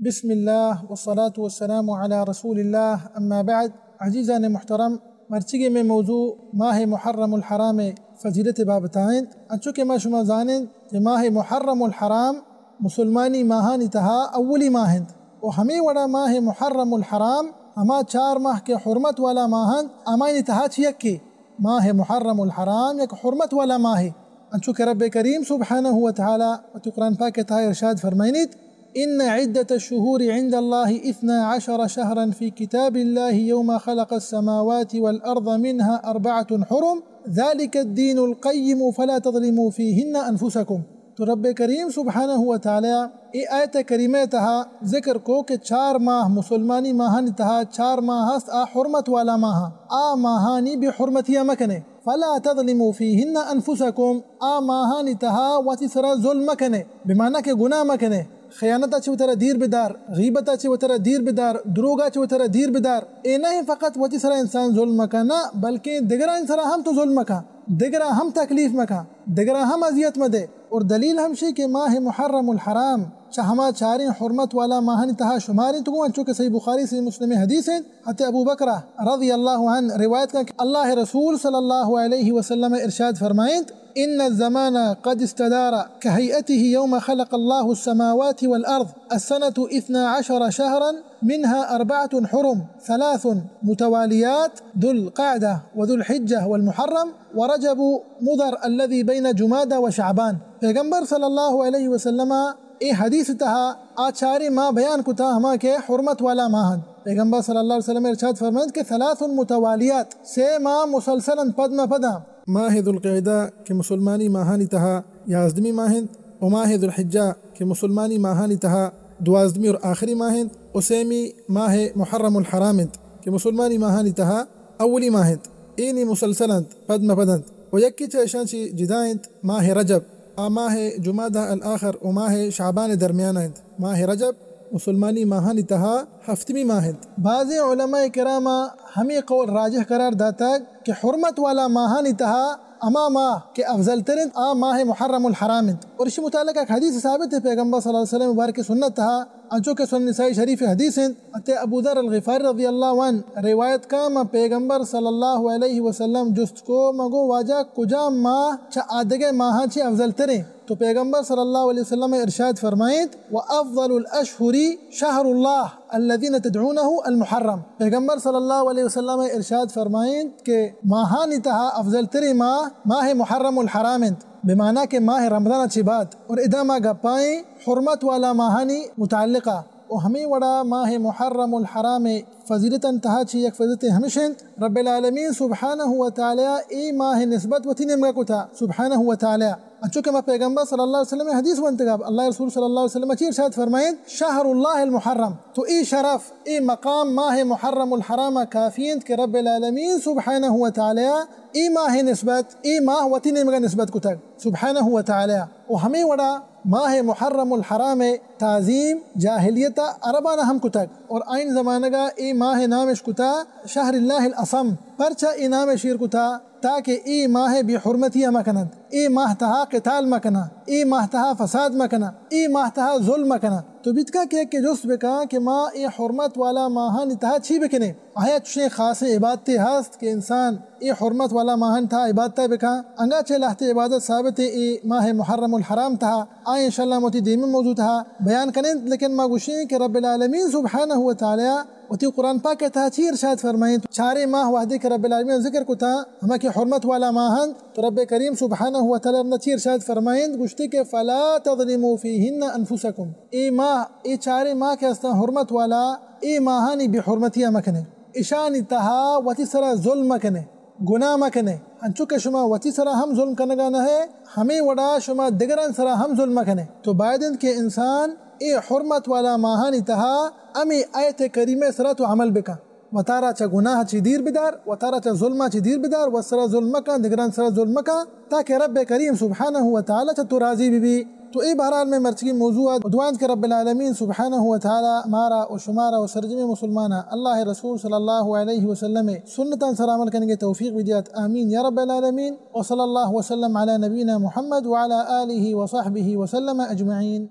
بسم اللہ والصلاة والسلام علی رسول اللہ، اما بعد۔ عزیزان محترم، مرچیگیں مئے موضوع ماہ محرم الحرام ءِ فضیلت ءِ بابت ءَ انت۔ انچو کہ ما شما زانیں کہ ماہ محرم الحرام مسلمانی ماہانی تہا اولی ماہ انت، و ہمے وڑا ماہ محرم الحرام ہما چار ماہ کہ حرمت والا ماہ انت، ہمایانی تہا چہ یکے۔ ماہ محرم الحرام یک حرمت والا ماہے، انچو کہ رب کریم سبحانہ و تعالی وتی قرآن پاک ءِ تہا ارشاد فرمائینیت: ان عدة الشهور عند الله اثنا عشر شهرا في كتاب الله يوم خلق السماوات والأرض منها أربعة حرم ذلك الدين القيم فلا تظلموا فيهن أنفسكم۔ تو رب کریم سبحانہ و تعالی اے آیت کریمہ ءِ تہا ذکر کو کہ چار ماہ، مسلمانی ماہانی تہا چار ماہ ہست، آ حرمت والا ماہ، آ ماہانی بے حرمتی ءَ مکنے۔ فلا تظلموا فيهن أنفسكم، آ ماہانی تہا وتی سرا ظلم مکنے، بمعنی کہ گناہ مکنے۔ خیانت ءَ چہ وترا دیر بدار، غیبت ءَ چہ وترا دیر بدار، دروگ ءَ چہ وترا دیر بدار۔ اے نہ انت فقط وتی سرا انسان ظلم مکن، نہ، بلکیں دگرانی سرا ہم تو ظلم مکن، دگرا ہم تکلیف مکن، دگرا ہم اذیت مدے۔ اور دلیل ہمشی کہ ماہ محرم الحرام چہ ہما چاریں حرمت والا ماہانی تہا شمار انت گوں، انچو کہ صحیح بخاری، صحیح مسلم ءِ حدیث انت، حضرت ابو بکرہ رضی اللہ عنہ روایت کن کہ اللہ ءِ رسول صلی اللہ علیہ وسلم ارشاد فرمائینت: ان الزمان قد استدار كهيئته يوم خلق الله السماوات والأرض، السنة اثنا عشر شهرا منها أربعة حرم، ثلاث متواليات، ذو القعدة وذو الحجة والمحرم ورجب مضر الذي بين جمادى وشعبان۔ پیغمبر صلی اللہ علیہ وسلم ءَ اے حدیث ءِ تہا آ چاریں ماہ بیان کتا، ہما کہ حرمت والا ماہ انت۔ پیغمبر صلی اللہ علیہ وسلم ارشاد فرمائینت کہ ثلاث متواليات، سے ماہ مسلسل انت پد مہ پدا۔ ماہ ذوالقعدہ کہ مسلمانی ماہانی تہا یازدمی ماہ انت، و ماہ ذوالحجہ کہ مسلمانی ماہانی تہا دوازدمی اور آخری ماہ انت، و سیمی ماہ محرم الحرام انت کہ مسلمانی ماہانی تہا اولی ماہ انت۔ اے نی مسلسل انت، پد مہ پد انت، و یکے چہ اشاں چی جدا انت ماہ رجب، آ ماہ جمادی الاخر و ماہ شعبان درمیان انت۔ ماہ رجب مسلمانی ماہانی تہا ہفتمی ماہ انت۔ بعضیں علماء کرام ہمے قول راجح قرار داتگ کہ حرمت والا ماہانی تہا ہما ماہ کہ افضل تر انت، آ ماہ محرم الحرام انت۔ اور اشی متعلق یک حدیث ثابت ہے پیغمبر صلی اللہ علیہ وسلم مبارک سنت تہا، انچو کہ سنن نسائی شریف حدیث انت، حضرت ابو ذر الغفاری رضی اللہ عنہ روایت کا، من پیغمبر صلی اللہ علیہ وسلم جست کو، من گو واجہ کجام ماہ چہ آدگہ ماہاں چہ افضل تریں؟ تو پیغمبر صلی اللہ علیہ وسلم ارشاد فرمائیت، وافضل الاشهر شهر الله الذين تدعونه المحرم۔ پیغمبر صلی اللہ علیہ وسلم ارشاد فرمائیت کہ ماہانی تہا افضل تریں ماہ ماہ محرم الحرام انت، بمعنی کہ ماہ رمضان چہ بعد۔ اور ادا ما گپائیں حرمت والا ماہانی متعلقہ۔ و ہمے وڑا ماہ محرم الحرام فضیلتاں تہا چہ یک فضیلت ہمش انت، رب العالمین سبحانہ و تعالی اے ماہ نسبت وتی نیمگا کتا، سبحانہ و تعالی۔ انچو کہ ما پیغمبر صلی اللہ علیہ وسلم حدیث ونتگا، اللہ رسول صلی اللہ علیہ وسلم چی ارشاد فرمائیت، شهر الله المحرم۔ تو اے شرف، اے مقام ماہ محرم الحرام کافی انت کہ رب العالمین سبحانہ و تعالی اے ماہ نسبت، اے ماہ وتی نیمگا نسبت کتگ، سبحانہ و تعالی۔ و ہمے وڑا ماہ محرم الحرام تعظیم جاہلیت عربانا ہم کتگ، اور آئین زمانگا اے ماہ نامش کتا شهر الله الأصم۔ پرچا اے نامش ایر کتا؟ تاکہ اے ماہ بے حرمتی ہم کننت، اے ماہ تہا قتال مکناں، اے ماہ تہا فساد مکناں، اے ماہ تہا ظلم مکناں۔ تو بیتکا کہ، کہ جست بکاں کہ ما اے حرمت والا ماہانی تہا چی بکنیں؟ آیا چشیں خاصیں عبادتے ہست کہ انسان اے حرمت والا ماہانی تہا عبادتا بکاں؟ انگا چہ لہتے عبادت ثابت اے ماہ محرم الحرام تہا، آ انشاءاللہ ہم وتی دیمی موضوع تہا بیان کنیں، لیکن ما گوشیں کہ رب العالمین سبحانہ و تعالی وتی قرآن پاک تہا چی ارشاد فرمائیت؟ چاریں ماہ وہدے کہ رب العالمین ذکر کتا، ہما کہ حرمت والا ماہ انت، تو رب کریم سبحانہ و تعالی چی ارشاد فرمائیت؟ گوشتی کہ فلا تظلموا فیہن انفسکم۔ اے ماہ، اے چاریں ماہ کہ ہستاں حرمت والا، اے ماہانی بے حرمتی مکنے، اشانی تہا وتی سرا ظلم مکنے، گناہ مکنے۔ انچو کہ شما وتی سرا ہم ظلم کنگا نہ ئے، ہمے وڑا شما دگران سرا ہم ظلم مکنے۔ تو باید انت کہ انسان اے حرمت والا ماہانی تہا ہمے آیت کریمہ سرا تو عمل بکن۔ وتارا چہ گناہ چی دیر بدار، وتارا چہ ظلم چی دیر بدار، وت سرا ظلم مکن، دگران سرا ظلم مکن، تاکہ رب کریم سبحانہ و تعالی چہ تو راضی ببی۔ تو اے بہرحال مئے مرچگی موضوع ات۔ دعا انت کہ رب العالمین سبحانہ و تعالی مارا و شمارا و سرجمیں مسلمانا اللہ رسول صلی اللہ علیہ وسلم سنتان سر عمل کنگے توفیق بدیات۔ آمین یا رب العالمین۔ وصلی اللہ وسلم علی نبینا محمد وعلی آلہ وصحبہ وسلم اجمعین۔